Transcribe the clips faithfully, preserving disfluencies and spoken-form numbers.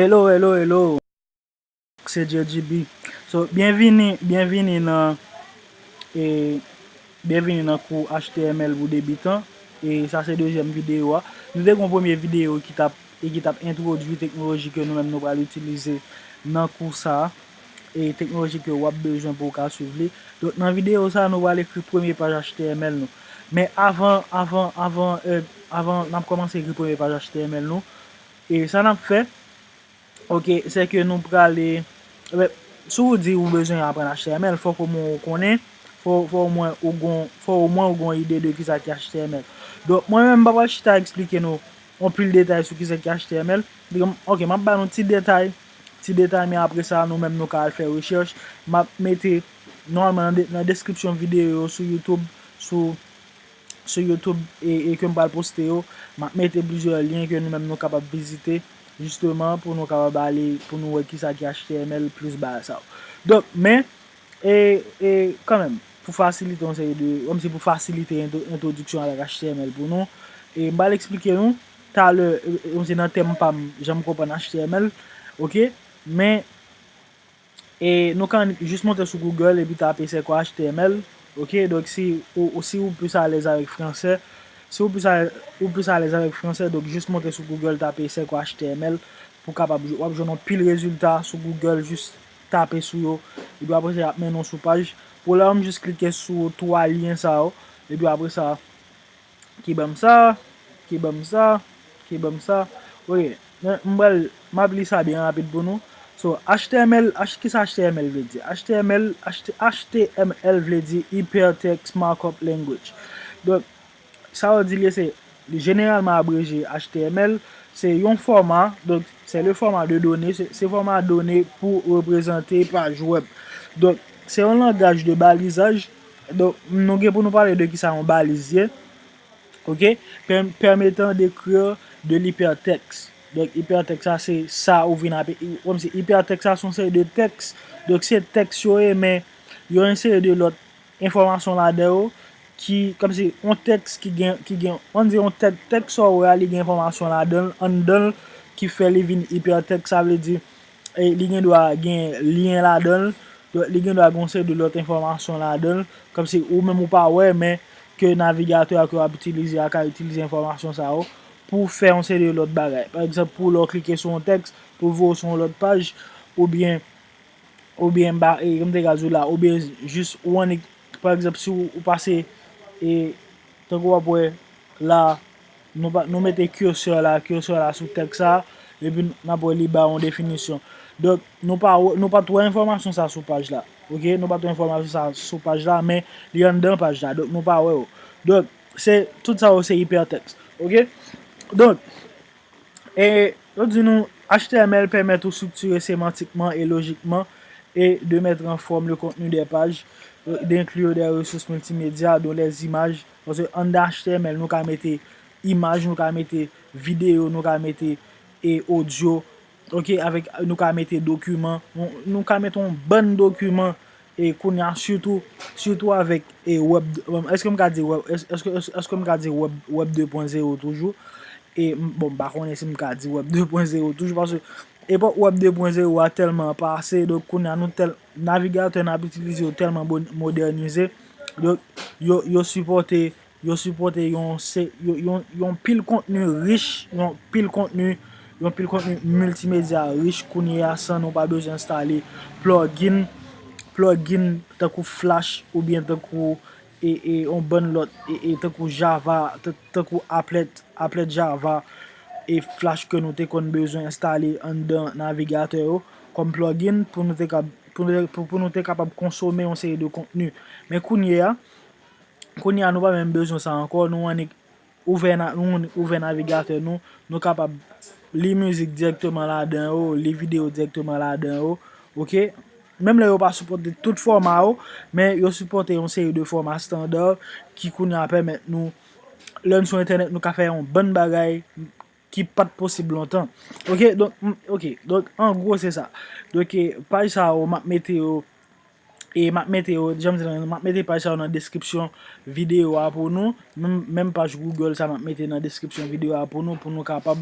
Hello, hello, hello. Se J G B. So, byenvini, byenvini nan, e, byenvini nan kou H T M L pou debitan. E sa se dezyèm videyo a. Nou te gen yon premye videyo ki t ap, e ki t ap entwodui teknoloji ke nou menm nou pral itilize nan kou sa a. E teknoloji ke w ap bezwen pou w ka swiv li. Donk, nan videyo sa a, nou pral ekri premye paj H T M L nou. Men avan, avan, avan, e, avan n ap kòmanse ekri premye paj H T M L nou, e sa n ap fè, ok, se ke nou prale, e, si w di ou bezwen aprann H T M L, fòk omwen ou konnen, fò, fò omwen ou gon, fò omwen ou gon ide de kisa ki H T M L. Donk, mwen menm, m pa pral chita eksplike nou anpil detay sou kisa ki H T M L. Donk, ok, m ap ba nou ti detay, ti detay, men apre sa, nou menm nou ka al fè rechèch. M ap mete, nòmalman, nan de-, nan deskripsyon videyo yo sou YouTube, sou sou YouTube e, e ke m pral poste yo, m ap mete plizyè lyen ke nou menm nou kapab vizite, jisteman, pou nou kapab ale, pou nou wè kisa ki H T M L plis bagay sa yo. Donk, men, e, e, kanmenm, pou fasilite yon seri de, kòmsi pou fasilite entwo-, entwodiksyon avèk H T M L pou nou, e m pral eksplike nou talè, e, e, kòmsi nan tèm pa m, jan m konprann H T M L, ok? Men, E nou ka jis monte sou Google epi tape c'est quoi H T M L, ok? Donk, si ou, ou, si ou plis alèz avèk fransè, si ou plis alèz, ou plis alèz avèk fransè, donk, jis monte sou Google, tape c'est quoi H T M L, pou kapab, w ap jwenn yon pil rezilta sou Google, jis tape sou yo, epi apre sa, y ap mennen w sou paj. Pou lè a, m jis klike sou twa lyen sa yo, epi apre sa, ki ban m sa, ki ban m sa, ki ban m sa. Ok, men m pral, m ap li sa byen rapid pou nou. So, H T M L, H, kisa H T M L vle di? H T M L, H T, H T M L vle di Hypertext Markup Language. Donk, sa yo di li se, li jeneralman abreje H T M L, se yon fòma, donk, c'est le format de données, se, se fòma done pou reprezante paj wèb. Donk, se yon langaj de balizaj. Donk, nou gen pou nou pale de kisa yon baliz ye. Ok? Pè-, permettant d'écrire de l'hypertexte. Donk, hypertext la, se sa ou vin ape, kòmsi hypertext la, se yon seri de tèks. Donk, se tèks yo ye, men yo yon seri de lòt enfòmasyon ladan yo, ki, kòmsi yon tèks ki gen, ki gen, ann di yon tèk-, tèks sa w wè a, li gen enfòmasyon ladan l, anndan l, ki fè li vin hypertext, sa vle di, e li gen dwa gen lyen ladan l, donk, li gen dwa gen yon seri de lòt enfòmasyon ladan l, kòmsi ou menm ou pa wè, men ke navigatè a ke w ap itilize a ka itilize enfòmasyon sa yo pou fè yon seri de lòt bagay. Pa egzanp, pou lè w klike sou yon tèks, pou l voye w sou yon lòt paj, oubyen, oubyen, ba, e, kòm te ka di w la, oubyen jis ou annik, pa egzanp, si w, ou pase, e, tankou w ap wè la, nou pa, nou mete curseur la, curseur la sou tèks sa, epi n ap wè li ba yon definisyon. Donk, nou pa wè, nou pa t wè enfòmasyon sa sou paj la. Ok? Nou pa t wè enfòmasyon sa sou paj la, men li anndan paj la. Donk, nou pa wè yo. Donk, se, tout sa yo se hypertext. Ok? Donk, e, yo di nou, H T M L pèmèt ou striktire semantikman e lojikman et de mettre en forme le contenu des pages, euh, d'inclure des ressources multimédia, dont les images. Paske anndan H T M L, nou ka mete imaj, nou ka mete videyo, nou ka mete, e, odyo, ok, avèk, nou ka mete dokiman, nou, nou ka mete yon bann dokiman, e kounye a, sitou, sitou avèk, e, web, èske m ka di web, èske, èske, èske m ka di web, web de pwen zewo toujou? E, m, bon, m pa konnen si m ka di web de pwen zewo toujou, paske epòk web de pwen zewo a tèlman pase, donk kounye a nou tèl, navigatè n ap itilize yo tèlman bon, modènize, donk yo, yo sipòte, yo sipòte yon, se, yo, yon, yon pil kontni rich, yon pil kontni, yon pil kontni miltimedya rich kounye a san nou pa bezwen enstale plugin, plugin tankou Flash oubyen tankou, e, e, yon bann lòt, e, e, tankou Java, tan-, tankou Applet, Applet Java e Flash ke nou te konn bezwen enstale anndan navigatè yo kòm plugin pou nou te kab-, pou nou te, pou, pou nou te kapab konsome yon seri de kontni. Men kounye a, kounye a, nou pa menm bezwen sa ankò, nou annik ouvè na-, nou annik ouvè navigatè nou, nou kapab li mizik dirèkteman ladan yo, li videyo dirèkteman ladan yo, ok? Menm lè yo pa sipòte tout fòma yo, men yo sipòte yon seri de fòma estanda ki kounye a pèmèt nou, lè n sou entènèt, nou ka fè yon bann bagay ki pa t posib lontan. Ok, donk, m, ok, donk, an gwo, se sa. Donk, e, paj sa yo, m ap mete yo, e m ap mete yo, jan m di la, m ap mete paj sa yo nan deskripsyon videyo a pou nou. Menm, menm paj Google sa, m ap mete nan deskripsyon videyo a pou nou, pou nou kapab,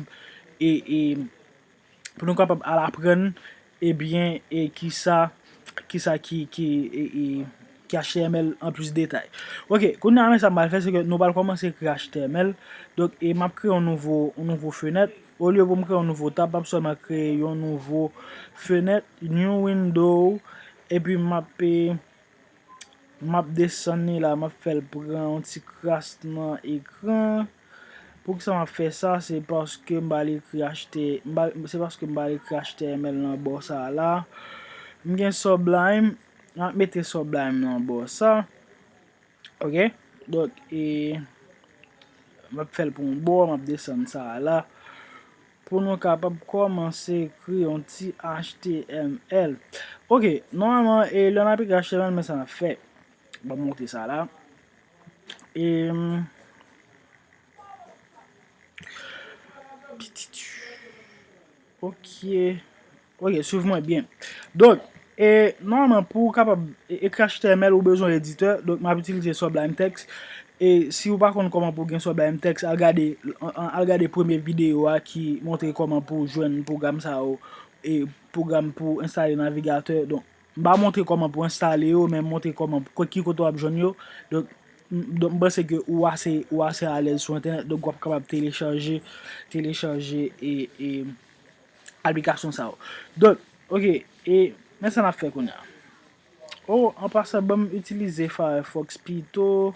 e, e, pou nou kapab al aprann, ebyen, e kisa, kisa ki, ki, e, e, ki H T M L an plis detay. Ok, kounye a, men sa m pral fè, se ke nou pral kòmanse ekri H T M L. Donk, e m ap kreye yon nouvo, yon nouvo fenèt. Olye pou m kreye yon nouvo tab, m ap sèlman kreye yon nouvo fenèt, new window, epi m ap, e, m ap desann li la, m ap fè l pran yon ti kras nan ekran. Poukisa m ap fè sa? Se paske m pral ekri achte, m pral, se paske m pral ekri H T M L nan bò sa la. M gen Sublime, m ap mete Sublime nan bò sa. Ok? Donk, e, m ap fè l pou yon bò, m ap desann sa a la. Pou nou kapab kòmanse ekri yon ti H T M L. Ok, nòmalman, e, lè n ap ekri H T M L, men sa n ap fè. Ban m montre sa la. E, ok. Ok, swiv mwen byen. Donk, e, nòmalman, pou w kapab e, ekri H T M L, ou bezwen editè. Donk, m ap itilize Sublime Text. E si w pa konn kòman pou w gen Sublime Text, al gade, an- an- al gade premye videyo a ki montre kòman pou w jwenn pwogram sa yo, e pwogram pou w enstale navigatè. Donk, m pa montre kòman pou w enstale yo, men m montre kòman, ki kote w ap jwenn yo. Donk, m, donk, m panse ke ou ase, ou ase alèz sou entènèt, donk w ap kapab telechaje, telechaje e, e aplikasyon sa yo. Donk, ok, e men sa n ap fè kounye a. Oh, an pasan, ban m itilize Firefox pito.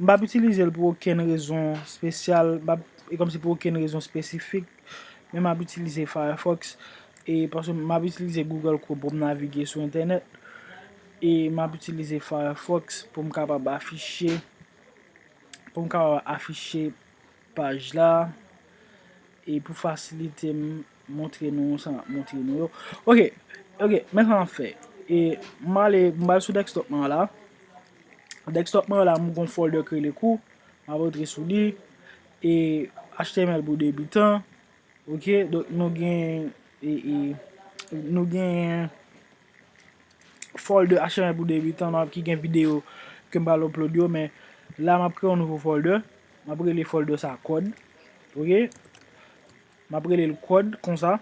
M p ap itilize l pou okenn rezon espesyal, m p ap, e kòmsi pou okenn rezon espesifik, men m ap itilize Firefox, e paske m ap itilize Google Chrome pou m navige sou entènèt, e m ap itilize Firefox pou m kapab afiche, pou m kapab afiche paj la, e pou fasilite m montre nou sa m ap montre nou yo. Ok, ok, men sa m ap fè. E m ale, m al sou desktop mwen la. Desktop mwen la, m gon folder ki rele kou. M ap antre sou li. E H T M L pou debitan. Ok, donk nou gen, e, e, nou gen folder H T M L pou debitan, m ap ki gen videyo ke m pral upload yo, men la m ap kreye yon nouvo folder. M ap rele folder sa kòd. Ok? M ap rele l kòd konsa.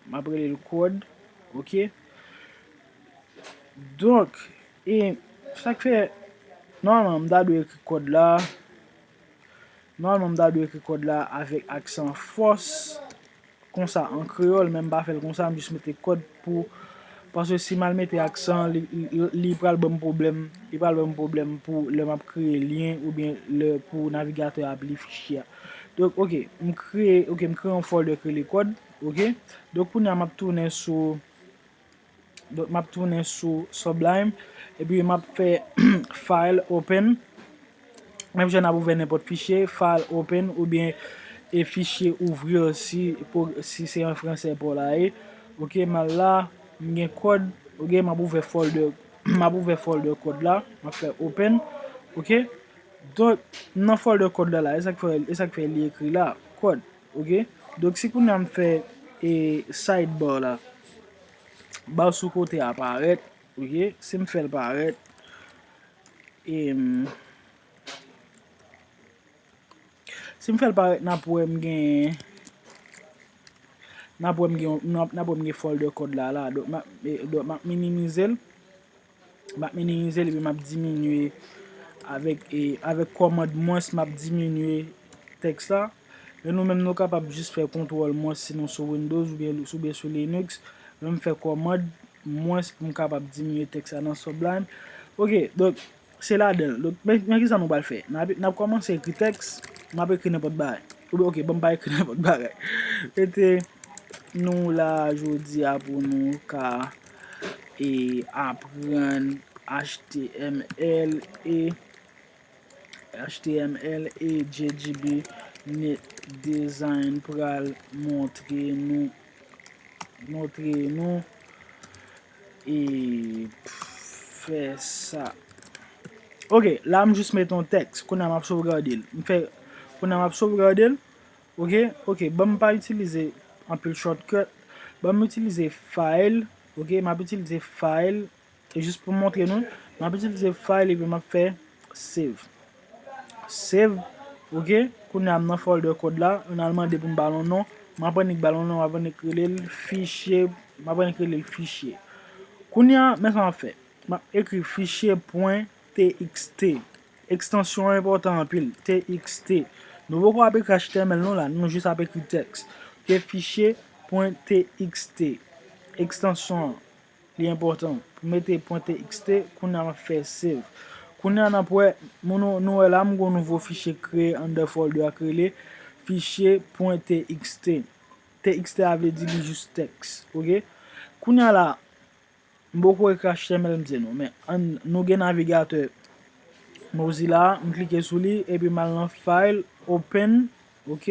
M ap rele l kòd. Ok? Donk, e sa k fè, nòmalman, m ta dwe ekri kòd la. Nòmalman, m ta dwe ekri kòd la avèk aksan fòs, konsa, an kreyòl, men m pa fè l konsa, m jis mete kòd pou, paske si m al mete aksan, li, li, li pral ban m pwoblèm, li pral ban m pwoblèm pou lè m ap kreye lyen oubyen lè pou navigatè a ap li fichye a. Donk, ok, m kreye, ok, m kreye yon folder ki rele kòd, ok? Donk, kounye a, m ap tounen sou, donk, m ap tounen sou Sublime, epi m ap fè file open. Menm jan n ap ouvè nenpòt fichye, file open oubyen e fichye ouvrir si, pou, si se an fransè pa w la ye. Ok, m al la, m gen kòd, ok, m ap ouvè folder, m ap ouvè folder kòd la, m ap fè open, ok. Donk, nan folder kòd la la, e sa k fè, e sa k fè li ekri la, kòd, ok. Donk, si kounye a m fè e sidebar la, ba sou kote a parèt, ok, si m fè l parèt, e, si m fè l parèt, n ap wè m gen, n ap wè m gen, n ap, n ap wè m gen folder kòd la la. Donk, m ap, e, donk, m ap minimize l. M ap minimize l epi m ap diminye avèk, e, avèk kòmand mwens, m ap diminye tèks la. Men nou menm, nou kapab jis fè kontwòl mwens si nou sou Windows oubyen, oubyen sou Linux. Men m fè kòmand mwens pou m kapab diminye tèks la nan Sublime. Ok, donk, se ladan l. Donk, men, men kisa nou pral fè? N ap, n ap kòmanse ekri tèks, m ap ekri nenpòt bagay. Oubyen, ok, ban m pa ekri nenpòt bagay. Mete nou la jodi a pou nou ka, e, aprann H T M L e H T M L e J G B Net Design pral montre nou, montre nou e fè sa. Ok, la m jis mete yon tèks. Kounye a m ap sovgade l. M fè, kounye a m ap sovgade l. Ok, ok, ban m pa itilize anpil shortcut. Ban m itilize file. Ok, m ap itilize file. E jis pou m montre nou, m ap itilize file epi m ap fè save. Save, ok. Kounye a m nan folder kòd la, yo al mande pou m ba l yon non. M ap annik ba l yon non, m ap annik rele l fichye, m ap annik rele l fichye. Kounye a, men sa m ap fè. M ap ekri fichye pwen T X T. Ekstansyon an enpòtan anpil, T X T. Nou poko ap ekri H T M L non la, nou jis ap ekri tèks. Ok, fichye pwen T X T. Ekstansyon an, li enpòtan. Pou mete pwen T X T, kounye a m ap fè save. Kounye a n ap wè, nou, nou wè la, m gen yon nouvo fichye kreye anndan folder a k rele fichye pwen T X T. T X T a vle di li jis tèks, ok? Kounye a la, m poko ekri H T M L, m di nou, men ann, nou gen navigatè Mozilla, m klike sou li, epi m al nan File, Open, ok,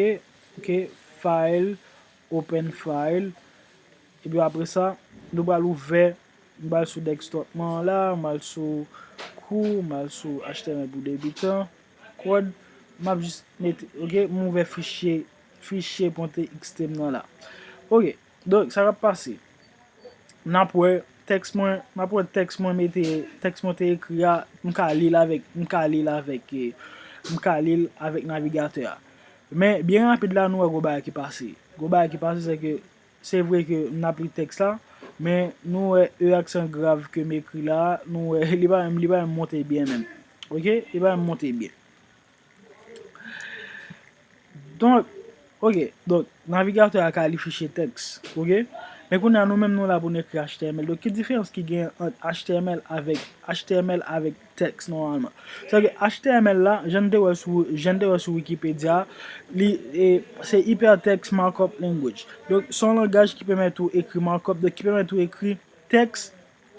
ok, File, Open File, epi apre sa, nou pral ouvè, m pral sou desktop mwen an la, m al sou kou, m al sou H T M L pou debitan, kòd, m ap jis mete, ok, m ouvè fichye, fichye pwen T X T m nan la. Ok, donk, sa k ap pase? N ap wè tèks mwen, n ap wè tèks mwen mete, tèks mwen te ekri a, m ka li l avèk, m ka li l avèk, eh, m ka li l avèk navigatè a. Men, byen rapid la, nou wè gwo bagay ki pase. Gwo bagay ki pase, se ke, se vre ke n ap li tèks la, men nou wè E aksan grav ke m ekri la, nou wè, li pa menm, li pa menm monte byen menm. Ok? Li pa menm monte byen. Donk, ok, donk, navigatè a ka li fichye tèks, ok? Men kounye a, nou menm, nou la pou n ekri H T M L. Donk, ki diferans ki gen ant H T M L avèk, H T M L avèk tèks, nòmalman? Sa vle di H T M L la, jan n te wè sou, jan n te wè sou Wikipedia, li, e, se Hypertext Markup Language. Donk, se yon langaj ki pèmèt ou ekri markup, donk, ki pèmèt ou ekri tèks,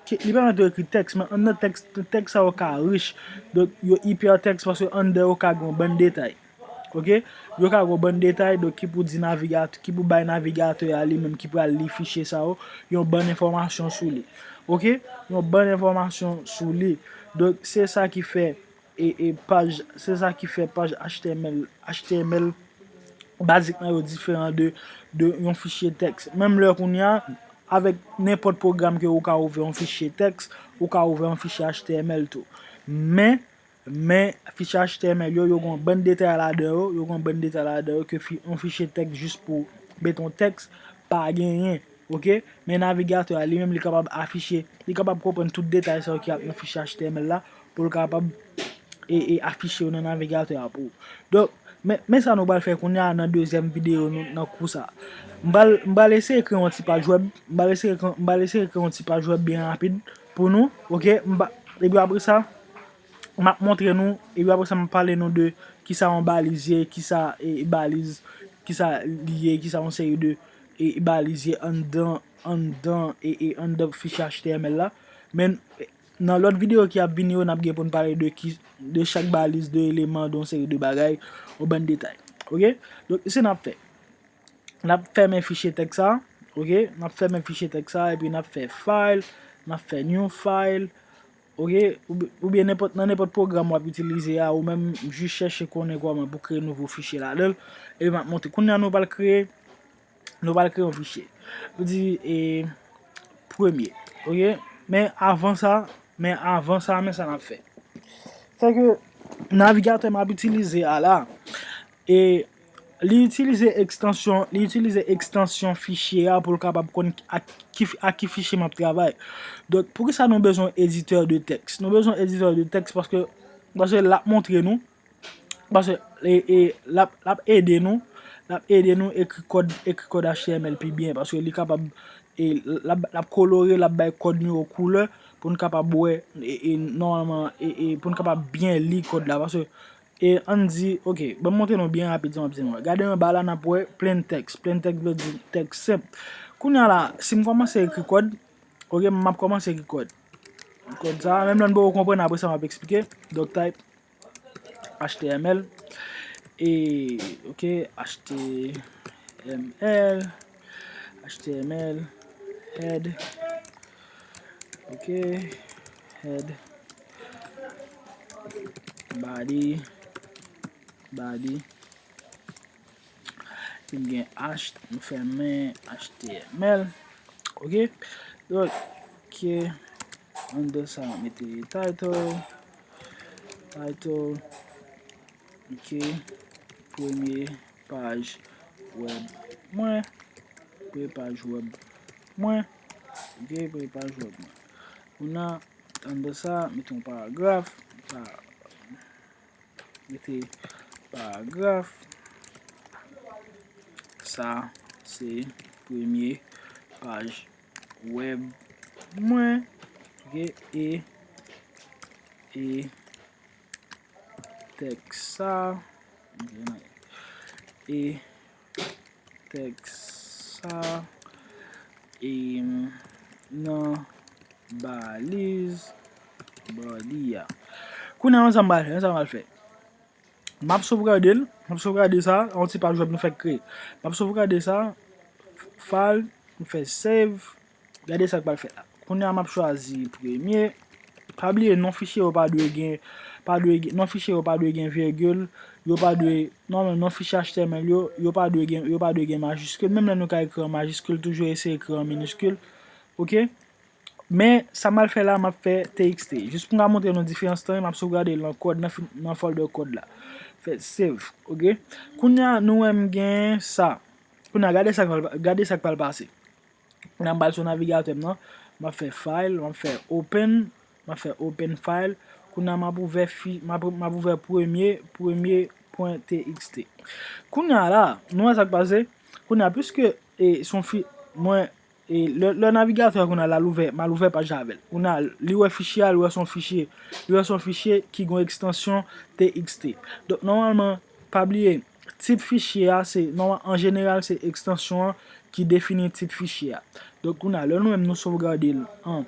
ki, li pèmèt ou ekri tèks, men anndan tèks, tèks sa yo ka rich. Donk, yo ipètèks paske anndan yo ka gen yon bann detay. Ok? Yo ka gen yon bann detay, donk, ki pou di navigatè, ki pou bay navigatè a li menm ki pral li fichye sa yo, yon bann enfòmasyon sou li. Ok? Yon bann enfòmasyon sou li. Donk, se sa ki fè e, e paj, se sa ki fè paj H T M L, H T M L bazikman yo diferan de, de yon fichye tèks. Menm lè kounye a, avèk nenpòt pwogram ke ou ka ouvè yon fichye tèks, ou ka ouvè yon fichye H T M L tou. Men, men, fichye H T M L yo, yo gen yon bann detay ladan yo, yo gen yon bann detay ladan yo ke fi, yon fichye tèks jis pou, meton, tèks, pa genyen. Ok? Men navigatè a li menm li kapab afiche, li kapab konprann tout detay sa yo ki ap nan fichye H T M L la pou l kapab e, e afiche yo nan navigatè a pou ou. Donk, men, men sa nou pral fè kounye a nan dezyèm videyo nou nan kou sa. M pral, m pral eseye kreye yon ti paj wèb, m pral eseye kreye, m pral eseye kreye yon ti paj wèb byen rapid pou nou, ok? M pa, epi apre sa, m ap montre nou, epi apre sa, m ap pale nou de kisa yon baliz ye, kisa e, e baliz, kisa li ye, kisa yon seri de e, e baliz ye anndan, anndan, e, e anndan fichye H T M L la. Men, nan lòt videyo ki ap vini yo, n ap gen pou n pale de ki, de chak baliz, de eleman, de yon seri de bagay, yon bann detay. Ok? Donk, se n ap fè. N ap fèmen fichye tèks sa, ok? N ap fèmen fichye tèks sa, epi n ap fè file, n ap fè new file, ok? Oubyen, oubyen nenpòt, nan nenpòt pwogram w ap itilize a, ou menm jis chèche konnen kòman pou kreye nouvo fichye ladan l. Epi m ap montre. Kounye a nou pral kreye, nou pral kreye yon fichye. Nou di, e, premye, ok? Men avan sa, men avan sa, men sa n ap fè. Se ke navigatè m ap itilize a la, e li itilize ekstansyon, li itilize ekstansyon fichye a pou l kapab konn ak ki, ak ki fichye m ap travay. Donk, poukisa nou bezwen editè de tèks? Nou bezwen editè de tèks paske, paske l ap montre nou, paske e, e, l ap, l ap ede nou, l ap ede nou ekri kòd, ekri kòd H T M L pi byen, paske li kapab, e, l ap, l ap kolore, l ap bay kòd nou yo koulè pou n kapab wè, e, e, nòmalman, e, e, pou n kapab byen li kòd la, paske E ann di, ok, ban m montre nou byen rapid sa m ap di nou. Gade anba la, n ap wè plain text. Plain text vle di tèks senp. Kounye a la, si m kòmanse ekri kòd, ok, m ap kòmanse ekri kòd. Kòd sa, menm lè n poko konprann, apre sa m ap eksplike. Donk, type H T M L, e, ok, H T M L, H T M L, head, ok, head, body, body. Epi m gen H, m fèmen H T M L. Ok. Donk, ok. Anndan sa, mete title. Title. Ok. Premye paj wèb mwen, premye paj wèb mwen, ok, premye paj wèb mwen. Kounye a, anndan sa, mete yon paragraf, pa, mete paragraf, sa se premye paj wèb mwen, ok, e, e tèks sa, e tèks sa, e nan baliz bòdi a. Kounye a, sa m pral fè, sa m pral fè. M ap sovgade l, m ap sovgade sa, yon ti paj wèb nou fèk kreye. M ap sovgade sa, file, m fè save, gade sa k pral fèt la. Kounye a m ap chwazi premye. Pa bliye, non fichye yo pa dwe gen, pa dwe gen, non fichye yo pa dwe gen vègil, yo pa dwe, non, non, non fichye H T M L yo, yo pa dwe gen, yo pa dwe gen majiskil. Menm lè nou ka ekri an majiskil, toujou eseye ekri an miniskil. Ok? Men, sa m al fè la, m ap fè T X T. Jis pou m ka montre nou diferans tan, m ap sovgade l nan kòd, nan fi-, nan folder kòd la. Fè save, ok? Kounye a, nou wè m gen sa. Kounye a, gade sa k pral, gade sa k pral pase. Kounye a, m pral sou navigatè m nan, m ap fè file, m ap fè open, m ap fè open file. Kounye a, m ap ouvè fi-, m ap, m ap ouvè premye, premye pwen T X T. Kounye a la, nou wè sa k pase? Kounye a, piske, e, se yon fi-, mwen, e, lè, lè navigatè a kounye a l al ouvè, m al ouvè paj la avè l. Kounye a, li wè fichye a, li wè se yon fichye, li wè se yon fichye ki gen ekstansyon T X T. Donk, nòmalman, pa bliye, tit fichye a, se, nòmal, an jeneral, se ekstansyon an ki defini tit fichye a. Donk, kounye a, lè nou menm nou sovgade l an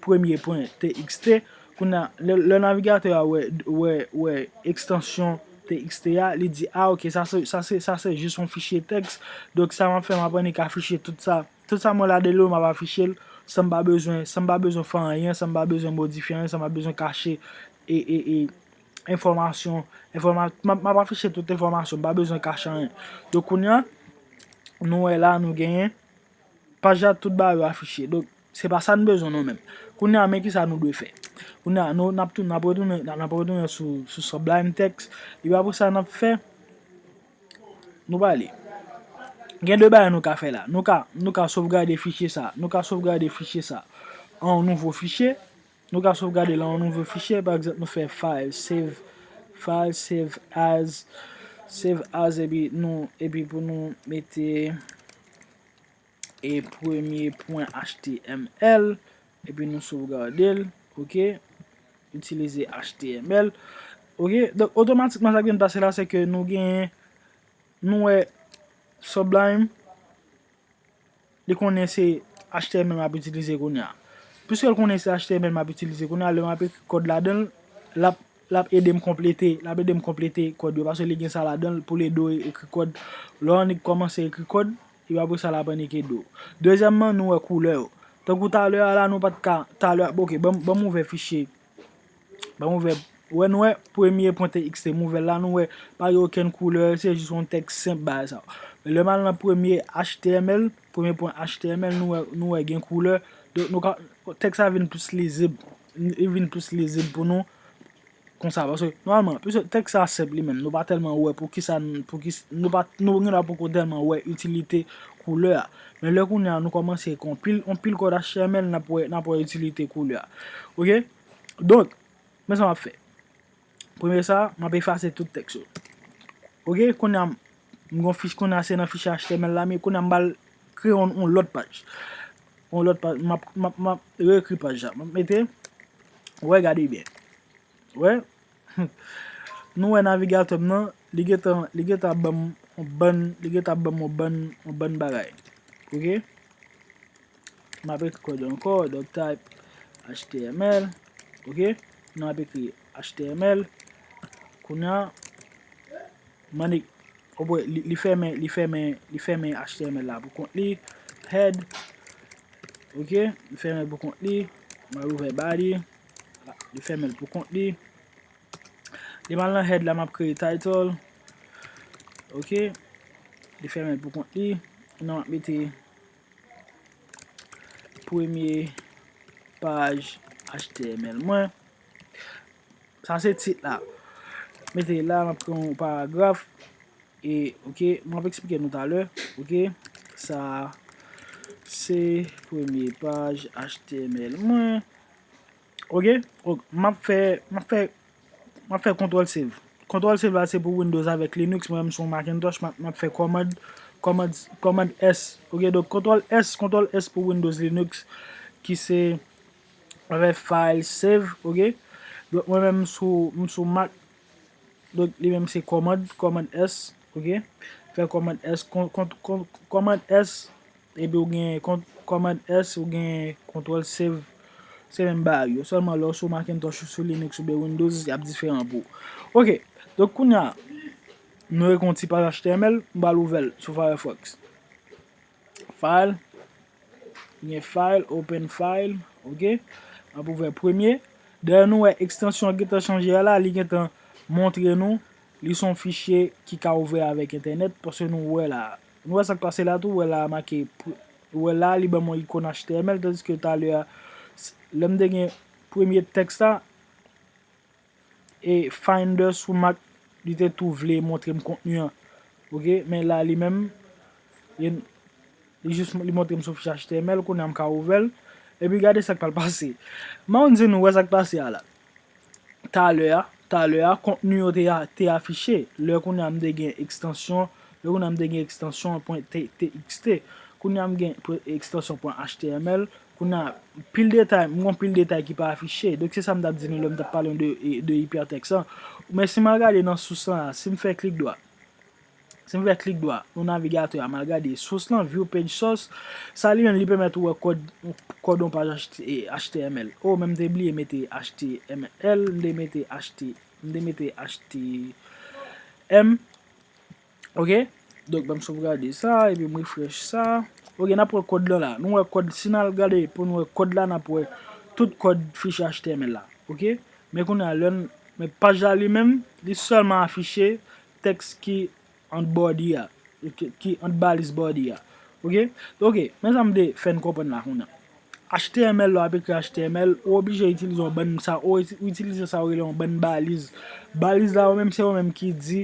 premye pwen T X T, kounye a, lè, lè navigatè a wè, wè, wè ekstansyon T X T a, li di, a, ok, sa se, sa se, sa se jis yon fichye tèks. Donk, sa m ap fè, m ap annik afiche tout sa. Tout sa mwen ladan l yo, m ap afiche l, san m pa bezwen, san m pa bezwen fè anyen, san m pa bezwen modifye anyen, san m pa bezwen kache, e, e, e, enfòmasyon, enfòma-, m ap, m ap afiche tout enfòmasyon, m pa bezwen kache anyen. Donk, kounye a, nou wè la, nou genyen, paj la, tout bagay yo afiche. Donk, se pa sa n bezwen nou menm. Kounye a, men ki sa nou dwe fè. Kounye a, nou, n ap tou-, n ap retounen, n ap retounen sou, sou Sublime Text. Epi apre sa, n ap fè, nou prale. Gen de bagay nou ka fè la. Nou ka, nou ka sovgade fichye sa. Nou ka sovgade fichye sa an yon nouvo fichye. Nou ka sovgade l an yon nouvo fichye. Pa egzanp, nou fè file, save, file, save as, save as, epi nou, epi pou nou mete e premye pwen H T M L, epi nou sovgade l, ok, itilize H T M L, ok, donk, otomatikman, sa k vin pase la, se ke nou genyen, nou wè Sublime, li konnen se H T M L m ap itilize kounye a. Piske l konnen se H T M L m ap itilize kounye a, lè m ap ekri kòd ladan l, l ap, l ap ede m konplete, l ap ede m konplete kòd yo, paske li gen sa ladan l pou l ede w ekri kòd. Lè w annik kòmanse ekri kòd, epi apre sa, l ap annik ede w. Dezyèmman, nou wè koulè yo. Tankou talè a la, nou pa t ka, talè a, ok, ban m, ban m ouvè fichye. Ban m ouvè, wè, nou wè premye pwen T X T m ouvè l la, nou wè pa gen okenn koulè, se jis yon tèks senp bagay sa. Men lè m al nan premye H T M L, premye pwen H T M L, nou wè, nou wè gen koulè. Donk, nou ka, tèks la vin plis lizib. Li vin plis lizib pou nou. Konsa, paske, nòmalman, piske tèks sa senp li menm, nou pa tèlman wè pou ki sa n, pou ki s-, nou pa, nou gen dwa poko tèlman wè itilite koulè a. Men lè kounye a, nou kòmanse ak yon pil, yon pil kòd H T M L, n ap wè, n ap wè itilite koulè a. Ok? Donk, men sa m ap fè. Premye sa, m ap efase tout tèks yo. Ok? Kounye a, m gen yon fich, kounye a se nan fichye H T M L la, men kounye a m pral kreye yon, yon lòt paj. Yon lòt paj, m ap, m ap, m ap reekri paj la. M ap mete, wè, gade byen. Wè, nou wè navigatè m nan, li gentan, li gentan ban m yon bann, li gentan ban m yon bann, yon bann bagay. Ok? M ap ekri kòd yo ankò, donk type H T M L, ok? Nou ap ekri H T M L. Kounye a, m annik, w ap wè, li, li fèmen, li fèmen, li fèmen H T M L la pou kont li. Head, ok? Li fèmen pou kont li. M al ouvè body. Li fèmen l pou kont li. Li mal nan head la, m ap kreye title. Ok. Li fèmen pou kont li. Non, m ap mete premye paj H T M L mwen. Sa se tit la. Mete la, m ap kreye yon paragraf. E, ok, m ap eksplike nou talè. Ok. Sa se premye paj H T M L mwen. Ok, ok, m ap fè, m ap fè, m ap fè control save. Control save la se pou Windows avèk Linux, mwen menm sou Macintosh, m ap, m ap fè command, command, command S. Ok, donk control S, control S pou Windows Linux, ki se avèk file save, ok. Donk mwen menm sou, m sou Mac, donk li menm se command, command S, ok. Fè command S, con, con, con, command S, epi ou gen con, command S, ou gen control save, se menm bagay yo. Sèlman lè w sou Macintosh, ou sou Linux oubyen Windows, y ap diferan pou ou. Ok, donk kounye a, nou rekon ti paj H T M L, m pral ouvè l sou Firefox. File, gen file, open file, ok. M ap ouvè premye. Dèyè nou wè ekstansyon an gentan chanje a la, li gentan montre nou, li se yon fichye ki ka ouvè avèk entènèt, paske nou wè la. Nou wè sa k pase la tou, wè la make, wè la li ban mwen ikòn H T M L, tandiske talè a, lè m te gen premye tèks la, e Finder sou Mac, li te tou vle montre m kontni an. Ok, men la li menm, li, li jis li montre m sou fich H T M L, kounye a m ka ouvè l. Epi gade sa k pral pase. M a konn di nou wè sa k pase a la. Talè a, talè a, kontni yo te, te afiche. Lè kounye a m te gen ekstansyon, lè kounye a m te gen ekstansyon pwen T, T X T. Kounye a m gen pwen, ekstansyon pwen H T M L. Kounye a, pil detay, m gon pil detay ki pa afiche. Donk se sa m t ap di nou lè m t ap pale de, de hypertext lan. Men si m al gade nan sous lan, si m fè klik dwa, si m fè klik dwa nan navigatè a, m al gade sous lan, view page source, sa li menm li pèmèt ou wè kòd, kòd yon paj H T M L. Oh, men m te bliye mete H T M L, m te mete H T, m te mete H T M. Ok, donk ban m sovgade sa, epi m refresh sa. Ok, n ap wè kòd lan la. Nou wè kòd, si n al gade pou nou wè kòd la, n ap wè tout kòd fichye H T M L la. Ok, men kounye a, lè n, men paj la li menm, li sèlman afiche tèks ki ant body a, ki, ki ant baliz body a. Ok, ok, men sa m te fè n konprann la kounye a. H T M L, lè w ap ekri H T M L, ou oblije itilize yon bann, sa, ou iti-, ou itilize sa yo rele yon bann baliz. Baliz la yo menm, se yo menm ki di,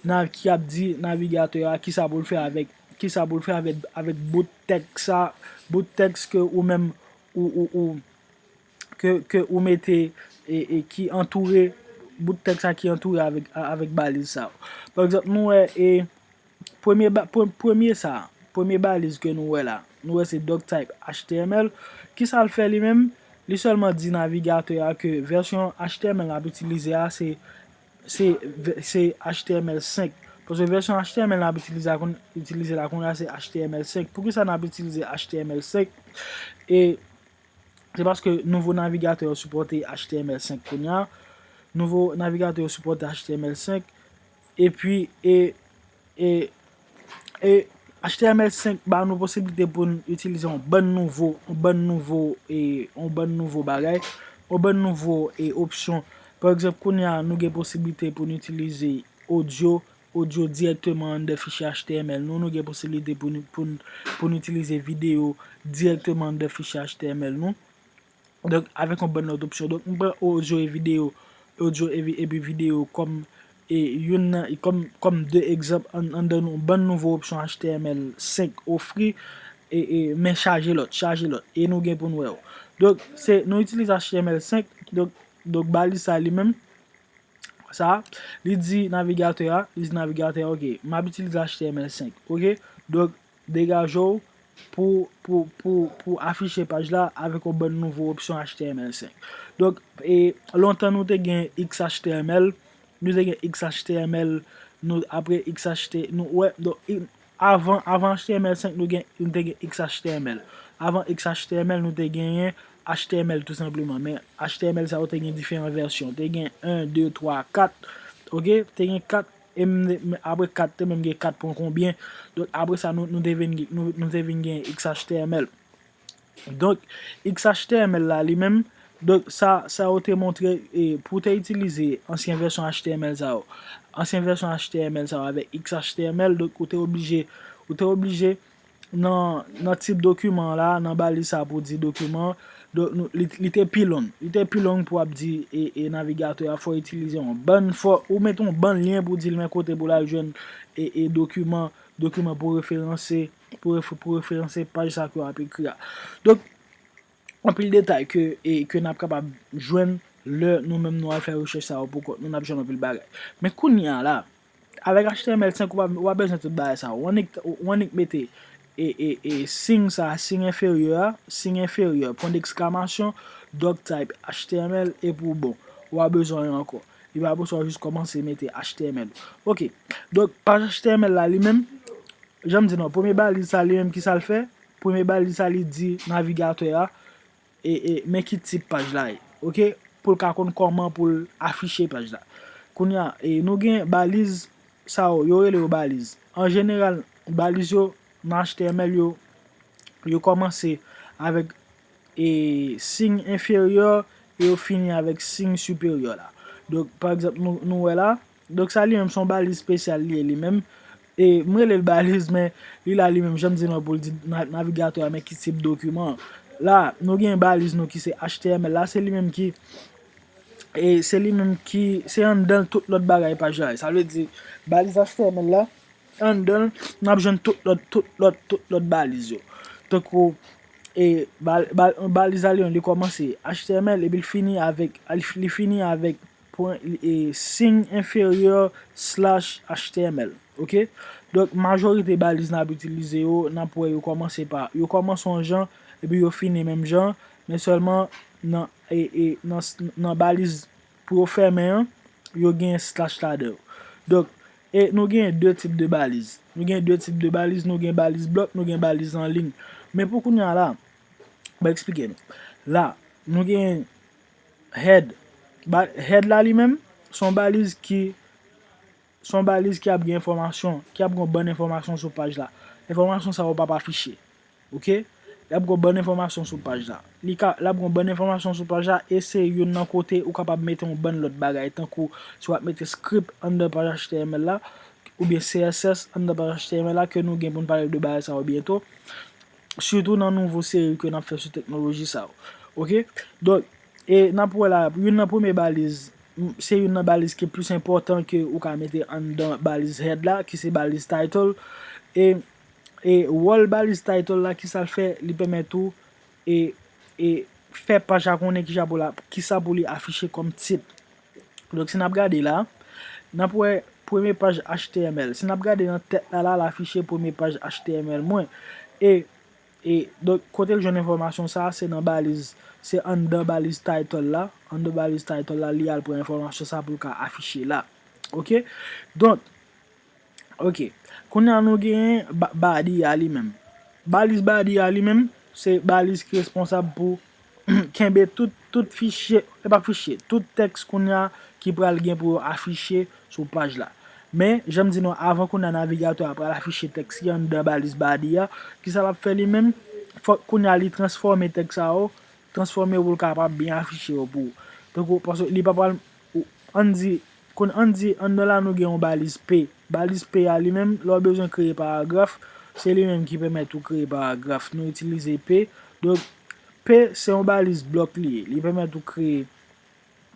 na, ki ap di navigatè a kisa pou l fè avèk, kisa pou l fè avèk, avèk bout tèks sa, bout tèks ke ou menm, ou, ou, ou, ke, ke ou mete, e, e ki antoure, bout tèks sa ki antoure avèk, avèk baliz sa yo. Pa egzanp, nou wè, e, Premye ba-, pre-, premye sa, premye baliz ke nou wè la, nou wè se doctype H T M L. Kisa l fè li menm? Li sèlman di navigatè a ke vèsyon H T M L n ap itilize a se, se, se H T M L senk. Paske vèsyon H T M L n ap itilize a konn-, itilize la kounye a se H T M L senk. Poukisa n ap itilize H T M L senk? E Se paske nouvo navigatè yo sipòte H T M L senk kounye a. Nouvo navigatè yo sipòte H T M L senk. Epi, e, e, e H T M L senk ba nou posiblite pou n itilize yon bann nouvo, yon bann nouvo, e, yon bann nouvo bagay, yon bann nouvo, e, opsyon. Pa egzanp, kounye a, nou gen posiblite pou n itilize audio, audio dirèkteman anndan fichye H T M L nou, nou gen posiblite pou n, pou n, pou n itilize videyo dirèkteman anndan fichye H T M L nou. Donk, avèk yon bann lòt opsyon. Donk, m pran audio e videyo, audio epi, epi videyo kòm, e, youn nan, kòm, kòm de egzanp an, anndan yon bann nouvo opsyon H T M L senk ofri, e, e, men chaje lòt, chaje lòt. E nou gen pou n wè yo. Donk, se, nou itilize H T M L senk, donk, donk, baliz sa li menm, sa, li di navigatè a, li di navigatè a, ok, m ap itilize H T M L senk, ok? Donk, degaje w pou, pou, pou, pou afiche paj la avèk yon bann nouvo opsyon H T M L senk. Donk, e, lontan nou te gen X H T M L, nou te gen X H T M L, nou, apre X H T, nou, wè, donk, i-, avan, avan H T M L senk, nou gen, nou te gen X H T M L. Avan X H T M L, nou te genyen H T M L tou senpleman. Men H T M L sa yo te gen diferan vèsyon. Te gen en, de, twa, kat. Ok? Te gen kat, e m, m, apre kat, te menm gen kat pwen konbyen. Donk, apre sa, nou, nou te vin, nou, nou te vin gen X H T M L. Donk, X H T M L la, li menm, donk, sa, sa yo te montre, e, pou w te itilize ansyen vèsyon H T M L sa yo. Ansyen vèsyon H T M L sa yo avèk X H T M L, donk, ou te oblije, ou te oblije nan, nan tip dokiman la, nan baliz sa pou di dokiman, donk, nou, li, li te pi long. Li te pi long pou ap di, e, e navigatè a, fò itilize yon bann, fò ou mete yon bann lyen pou di l men kote pou l al jwenn, e, e dokiman, dokiman pou referanse, pou refe-, pou referanse paj sa ke w ap ekri a. Donk, anpil detay ke, e, ke n ap kapab jwenn lè nou menm nou al fè rechèch sa yo pou kont nou, n ap jwenn anpil bagay. Men kounye a la, avèk H T M L senk, ou pa, ou pa bezwen tout bagay sa yo. W annik, w annik mete, e, e, e, siy sa, siy enferyè a, siy enferyè, pwen deksklamasyon, doctype, H T M L, epi w bon. Ou pa bezwen anyen ankò. Epi apre sa, w jis kòmanse mete H T M L. Ok. Donk, paj H T M L la, li menm, jan m di nou, premye baliz sa, li menm, ki sa l fè? Premye baliz sa, li di navigatè a, e, e, men ki tip paj la ye, ok? Pou l ka konn kòman pou l afiche paj la. Kounye a, e, nou gen baliz sa yo, yo rele yo baliz. An jeneral, baliz yo nan H T M L yo, yo kòmanse avèk, e, siy enferyè e yo fini avèk siy siperyè la. Donk, pa egzanp, nou, nou wè la, donk, sa li menm se yon baliz espesyal li ye li menm. E m rele l baliz, men li la li menm, jan m di nou an, pou l di na-, navigatè a, men ki tip dokiman. La, nou gen baliz nou ki se H T M L la, se li menm ki, e se li menm ki, se anndan l tout lòt bagay paj la ye. Sa vle di, baliz H T M L la, anndan l, n ap jwenn tout lòt, tout lòt, tout lòt baliz yo. Tankou, e, bal-, bal-, baliz la li menm, li kòmanse H T M L, epi l fini avèk, li, li fini avèk pwen, e, siy enferyè slash H T M L, ok? Donk, majorite baliz n ap itilize yo, n ap wè yo kòmanse pa, yo kòmanse yon jan, epi yo fini menm jan, men sèlman nan, e, e, nan, nan baliz pou yo fèmen an, yo gen slash ladan yo. Donk, e nou gen de tip de baliz. Nou gen de tip de baliz, nou gen baliz blòk, nou gen baliz an liy. Men pou kounye a la, mwen eksplike nou. La, nou gen head. Ba-, head la li menm, se yon baliz ki, se yon baliz ki ap gen enfòmasyon, ki ap gen yon bann enfòmasyon sou paj la. Enfòmasyon sa yo p ap afiche. Ok? L ap gen yon bann enfòmasyon sou paj la. Li ka, l ap gen yon bann enfòmasyon sou paj la, e se youn nan kote ou kapab mete yon bann lòt bagay, tankou si w ap mete script anndan paj H T M L la, oubyen C S S anndan paj H T M L la, ke nou gen pou n pale de bagay sa yo byento. Sitou nan nouvo seri ke n ap fè sou teknoloji sa yo. Ok? Donk, e n ap wè la, youn nan premye baliz, m, se youn nan baliz ki plis enpòtan ke ou ka mete anndan baliz head la, ki se baliz title. E, e wòl baliz title la, ki sa l fè? Li pèmèt ou, e, e fè paj la konnen kisa pou la, kisa pou li afiche kòm tit. Donk, si n ap gade la, n ap wè premye paj H T M L. Si n ap gade nan tèt la, la, l afiche premye paj H T M L mwen. E, e, donk, kote l jwenn enfòmasyon sa a, se nan baliz, se anndan baliz title la. Anndan baliz title la, li al pran enfòmasyon sa pou l ka afiche la. Ok? Donk, ok. Kounye a nou genyen ba-, body a li menm. Baliz body a li menm, se baliz ki responsab pou kenbe tout, tout fichye, e pa fichye, tout tèks kounye a ki pral gen pou yo afiche sou paj la. Men, jan m di nou, avan kounye a navigatè a pral afiche tèks ki anndan baliz body a, kisa l ap fè li menm? Fòk kounye a li transfòme tèks sa yo, transfòme yo pou l kapab byen afiche yo pou ou. Tankou, paske li pa pral, ou, ann di, kon, ann di, anndan la nou gen yon baliz P. Baliz P a li menm, lè w bezwen kreye paragraf, se li menm ki pèmèt ou kreye paragraf. Nou itilize P. Donk, P se yon baliz blòk li ye. Li pèmèt ou kreye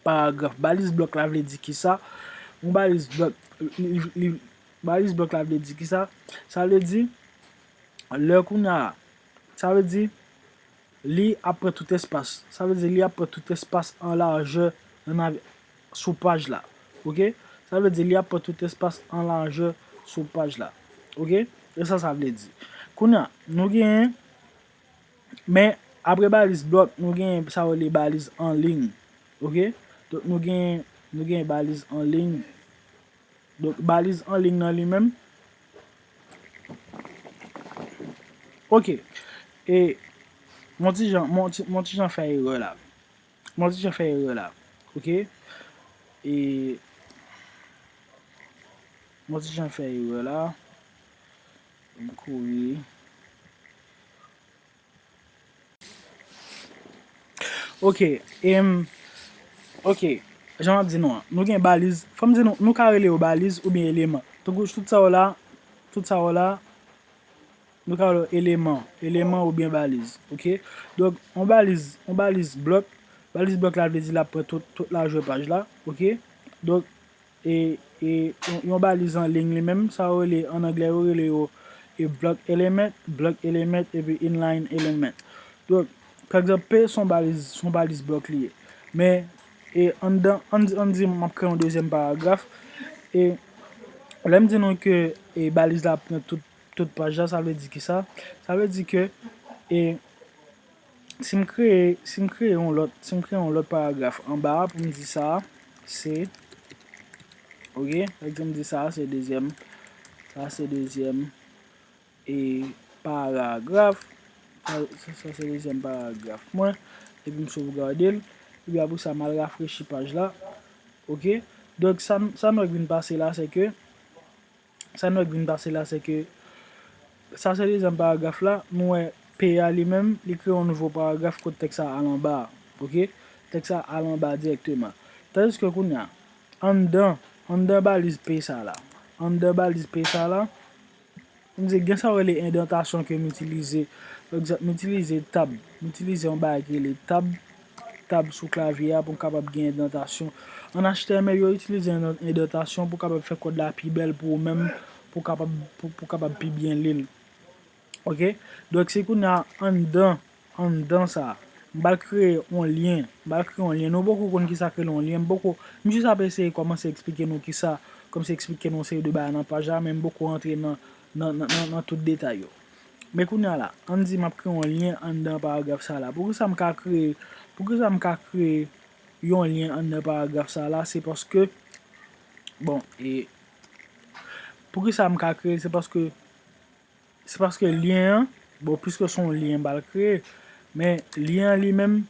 paragraf. Baliz blòk la vle di kisa? Yon baliz blòk, li, li, li, baliz blòk la vle di kisa? Sa vle di, lè kounye a, sa vle di, li ap pran tout espas. Sa vle di, li ap pran tout espas an lajè nan nav-, sou paj la. Ok? Sa vle di, li ap pran tout espas an lajè sou paj la. Ok? E sa, sa vle di. Kounye a, nou genyen, men apre baliz blòk, nou genyen sa yo rele baliz an liy. Ok? Donk, nou genyen, nou genyen baliz an liy. Donk, baliz an liy nan li menm. Ok. E, m on ti jan, m on ti, m on ti jan fè erè la. M on ti jan fè erè la. Ok? E, m on ti jan fè erè la. M kouri. Ok, em, ok, jan m ap di nou an, nou gen baliz, fò m di nou, nou ka rele yo baliz oubyen eleman. Tankou tout sa yo la, tout sa yo la, nou ka rele yo eleman, eleman oubyen baliz, ok? Donk, yon baliz, yon baliz blòk, baliz blòk la vle di l ap pran tout, tout lajè paj la, ok? Donk, e, e yon, yon baliz an liy li menm, sa yo rele, an anglè, yo rele yo e block element, block element, epi inline element. Donk, pa egzanp, P se yon baliz, se yon baliz block li ye. Men, e anndan, ann, ann di m ap kreye yon dezyèm paragraf. E lè m di nou ke e baliz la ap pran tout, tout paj la, sa vle di ki sa? Sa vle di ke e si m kreye, si m kreye yon lòt, si m kreye yon lòt paragraf anba a pou m di sa se, ok, pa egzanp, m di sa se dezyèm, sa se dezyèm e paragraf, sa, sa, sa se dezyèm paragraf mwen, epi m sovgade l, epi apre sa m al rafrechi paj la, ok. Donk sa, sa nou wè k vin pase la se ke, sa nou wè k vin pase la se ke sa se dezyèm paragraf la, nou wè P a li menm, li kreye yon nouvo paragraf kot tèks sa al anba a, ok. Tèks sa al anba dirèkteman. Tandiske kounye a, anndan, anndan baliz P sa la, anndan baliz P sa la, m di gen sa yo rele endantasyon ke m itilize. Pa egzanp, m itilize tab, m itilize yon bagay ki rele tab, tab sou klavye a pou m kapab gen endantasyon. An H T M L, yo itilize endan-, endantasyon pou kapab fè kòd la pi bèl pou ou menm, pou kapab, pou, pou kapab pi byen li l. Ok? Donk, se kounye a anndan, anndan sa, m pral kreye yon lyen, m pral kreye yon lyen. Nou poko konn ki sa k rele yon lyen, m poko, m jis ap eseye kòmanse eksplike nou ki sa, kòmsi eksplike nou yon seri de bagay nan paj la, men m poko rantre nan, nan, nan, nan, nan tout detay yo. Men kounye a la, ann di m ap kreye yon lyen anndan paragraf sa la. Poukisa m ka kreye, poukisa m ka kreye yon lyen anndan paragraf sa la? Se paske, bon, e poukisa m ka kreye? Se paske, se paske lyen an, bon, piske se yon lyen m pral kreye, men lyen an li menm,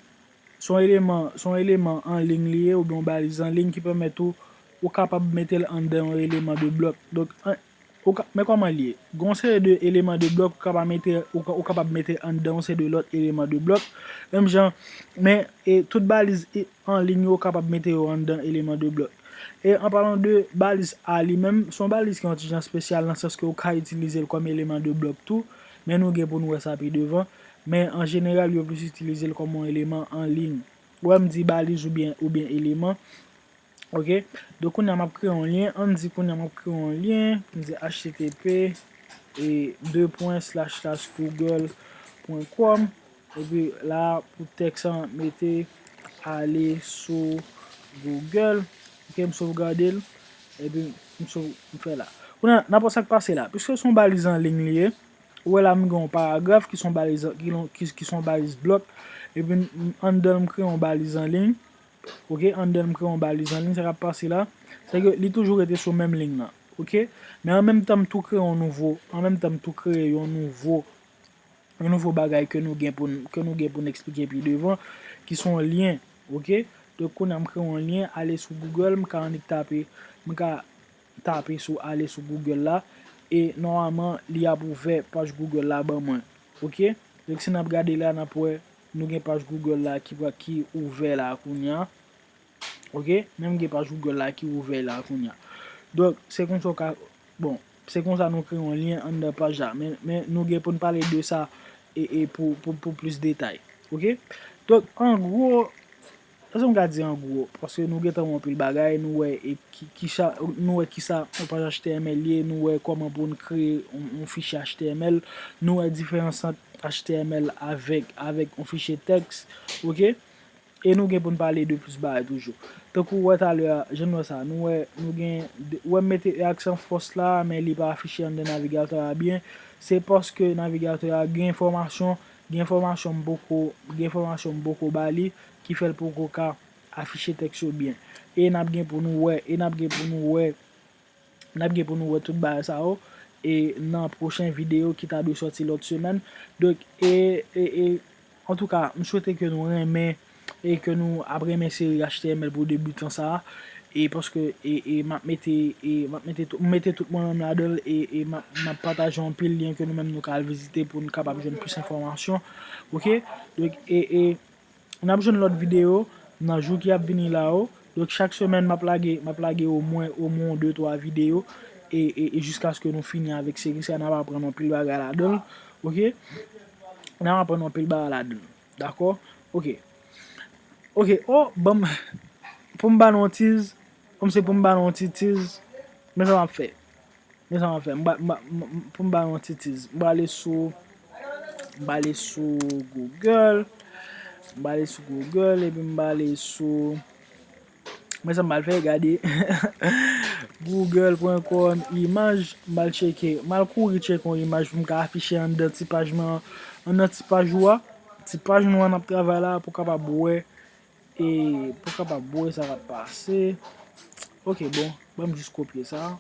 se yon eleman, se yon eleman an liy li ye, oubyen yon baliz an liy ki pèmèt ou, ou kapab mete l anndan yon eleman de blòk. Donk, an, ou ka, men kòman l ye? Gen yon seri de eleman de blòk ou kapab mete, ou ka, ou kapab mete anndan yon seri de lòt eleman de blòk. Menm jan, men, e, tout baliz, e, an liy yo, ou kapab mete yo anndan eleman de blòk. E an palan de baliz A li menm, se yon baliz ki yon ti jan espesyal nan sans ke ou ka itilize l kòm eleman de blòk tou, men nou gen pou n wè sa pi devan. Men an jeneral, yo plis itilize l kòm yon eleman an liy. Ou wè m di baliz oubyen, oubyen eleman. Ok? Donk, kounye a m ap kreye yon lyen. Ann di kounye a m ap kreye yon lyen. M di H T T P e de pwen slash slash google pwen com. Epi la, pou tèks lan, mete ale sou Google. Ok, m sovgade l. Epi m sov, m fè la. Kounye a, n ap wè sa k pase la. Piske se yon baliz an liy li ye, ou wè la m gen yon paragraf ki se yon baliz, ki, ki, ki se yon baliz blòk. Epi m, anndan l, m kreye yon baliz an liy. Ok, anndan l, m kreye yon baliz an liy. Sa k ap pase la, se ke li toujou rete sou menm liy lan. Ok, men an menm tan, m tou kreye yon nouvo, an menm tan, m tou kreye yon nouvo yon nouvo bagay ke nou gen pou n, ke nou gen pou n eksplike pi devan, ki se yon lyen, ok? Donk, kounye a m kreye yon lyen, ale sou Google, m ka annik tape, m ka tape sou, ale sou Google la, e nòmalman, li ap ouvè paj Google la ban mwen, ok? Donk, si n ap gade la, n ap wè, nou gen paj Google la ki, ki ouvè la kounye a. Ok? Menm gen paj Google la ki ouvè la kounye a. Donk, se konsa w ka, bon, se konsa nou kreye yon lyen anndan paj la. Men, men nou gen pou n pale de sa e, e pou, pou, pou plis detay. Ok? Donk, an gwo, èske m ka di an gwo? Paske nou gentan wè anpil bagay, nou wè e ki, ki sa, nou wè ki sa yon paj H T M L ye, nou wè kòman pou n kreye yon, yon fichye H T M L, nou wè diferans ant H T M L avèk, avèk yon fichye tèks. Ok? E nou gen pou n pale de plis bagay toujou. Tankou w wè talè a, jan n wè sa, nou wè, nou gen, de, ou wè m mete e aksan fòs la, men li pa afiche anndan navigatè a byen. Se paske navigatè a gen enfòmasyon, gen enfòmasyon m poko, gen enfòmasyon m poko ba li, ki fè l poko ka afiche tèks yo byen. E n ap gen pou nou wè, e n ap gen pou nou wè, n ap gen pou nou wè tout bagay sa yo, e nan pwochen videyo ki ta dwe sòti lòt semèn. Donk, e, e, e, antouka, m swete ke nou renmen, e ke nou ap renmen seri H T M L pou debitan sa a, e paske, e, e m ap mete, e m ap mete tout, m mete tout mwen menm ladan l, e, e m ap, m ap pataje anpil lyen ke nou menm nou ka al vizite pou n kapab jwenn plis enfòmasyon. Ok? Donk, e, e, n ap jwenn lòt videyo nan jou ki ap vini la yo. Donk, chak semèn, m ap lage, m ap lage omwen, omwen de, twa videyo, e, e, e jiskaske nou fini avèk seri sa, n ap aprann anpil bagay ladan l, ok? N ap aprann anpil bagay ladan l, dakò? Ok. Ok, o, ban m, pou m ba nou yon tiz, kòmsi pou m ba nou yon ti tiz, men sa m ap fè. Men sa m ap fè, m ba, m ba, m, m, pou m ba yon ti tiz, m ba ale sou, m ba ale sou Google, m ba ale sou Google, epi m ba ale sou, men sa m ba al fè, gade, google point com imaj, m ba al tcheke, m al kouri tcheke yon imaj pou m ka afiche anndan ti paj mwen, anndan ti paj ou a, ti paj nou an n ap travay la, pou w kapab wè, e pou w kapab wè sa k ap pase. Ok, bon, ban m jis kopye sa.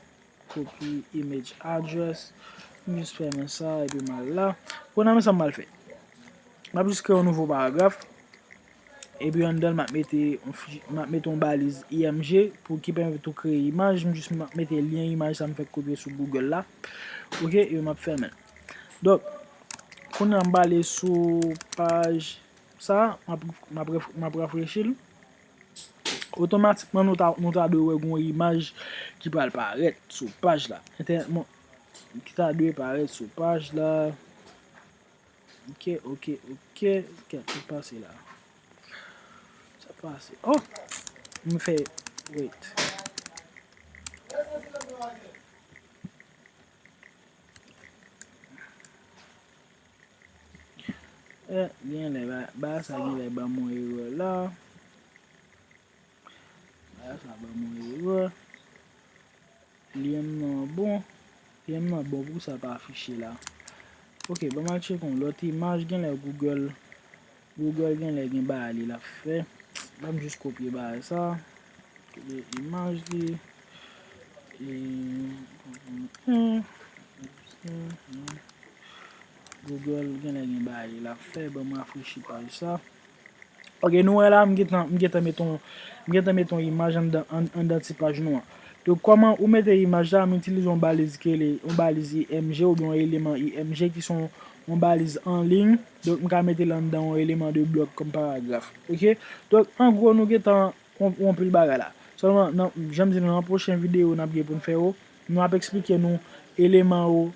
Copy image address. M jis fèmen sa, epi m al la. Kounye a, men sa m al fè. M ap jis kreye yon nouvo paragraf. Epi anndan l, m ap mete yon fi, m ap mete yon baliz I M G pou ki pèmèt ou kreye imaj. M jis m ap mete lyen imaj sa m fèk kopye sou Google la. Ok, epi m ap fèmen l. Donk, kounye a m prale sou paj sa, m ap, m ap ref-, m ap rafrechi l. Otomatikman, nou ta, nou ta dwe wè yon imaj ki pral parèt sou paj la. Entènèt mwen, ki ta dwe parèt sou paj la. Ok, ok, ok. Kèt, sa pase la. Sa pase. Oh! M fè, wait. Eh, genlè, ba, ba sa genlè ban mwen erè la. Ba sa ban mwen erè. Lyen m nan bon. Lyen m nan bon pou sa pa afiche la. Ok, ban m al tcheke yon lòt imaj, genlè Google. Google genlè gen bagay li l ap fè. Ban m jis kopye bagay sa. Kote imaj li? E, Google genlè gen bagay li l ap fè, ban m rafrechi paj sa. Ok, nou wè la, m gentan, m gentan met yon, m gentan met yon imaj anndan, an-, anndan ti paj nou an. Donk, kòman ou mete imaj la, m itilize yon baliz ki rele, yon baliz I M G oubyen yon eleman I M G ki se yon, yon baliz an liy. Donk, m ka mete l anndan yon eleman de blòk kòm paragraf. Ok? Donk, an gwo, nou gentan yon, yon pil bagay la. Sèlman, nan, jan m di nou, nan pwochen videyo n ap gen pou n fè yo, nou ap eksplike nou eleman yo,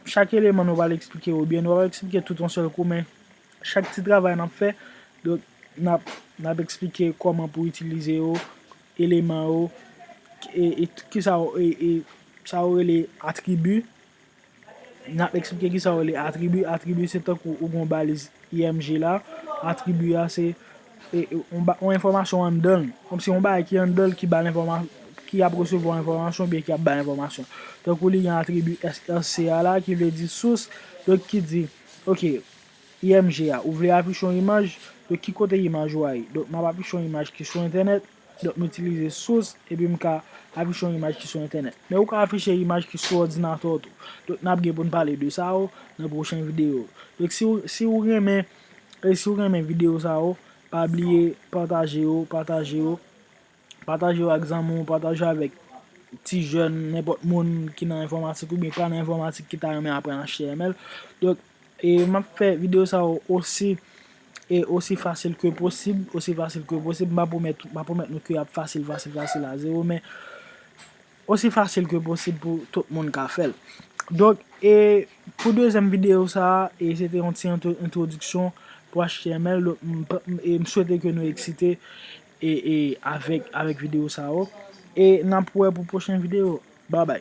chak eleman nou pral eksplike yo byen, nou pral eksplike tout yon sèl kou, men chak ti travay n ap fè, donk, n ap, n ap eksplike kòman pou itilize yo, eleman yo, e, e kisa yo, e, e, sa yo rele atribi. N ap eksplike kisa yo rele atribi. Atribi se tankou ou gen yon baliz I M G la. Atribi a se, e, e, yon ba-, yon enfòmasyon anndan l. Kòmsi yon bagay ki anndan l ki ba l enfòma-, ki ap resevwa enfòmasyon oubyen ki ap bay enfòmasyon. Tankou li gen atribi S R C a la ki vle di source, donk ki di, ok, I M G a, ou vle afiche yon imaj, donk ki kote imaj ou a ye? Donk m ap afiche yon imaj ki sou entènèt, donk m itilize source, epi m ka afiche yon imaj ki sou entènèt. Men ou ka afiche imaj ki sou òdinatè w tou. Donk n ap gen pou n pale de sa yo nan pwochen videyo. Donk si w, si w renmen, e si w renmen videyo sa yo, pa bliye pataje yo, pataje yo. Pataje yo ak zanmi w, pataje yo avèk ti jèn, nenpòt moun ki nan enfòmatik oubyen pa nan enfòmatik ki ta renmen aprann H T M L. Donk, e m ap fè videyo sa yo osi, e osi fasil ke posib, osi fasil ke posib. M pa pwomèt, m pa pwomèt nou ke y ap fasil, fasil, fasil a zewo, men osi fasil ke posib pou tout moun ka fè l. Donk, e pou dezyèm videyo sa a, e se te yon ti entwo-, entwodiksyon pou H T M L. Donk, m pa, m, e m swete ke nou eksite e, e avèk, avèk videyo sa yo. E n ap wè pou pwochen videyo. Babay.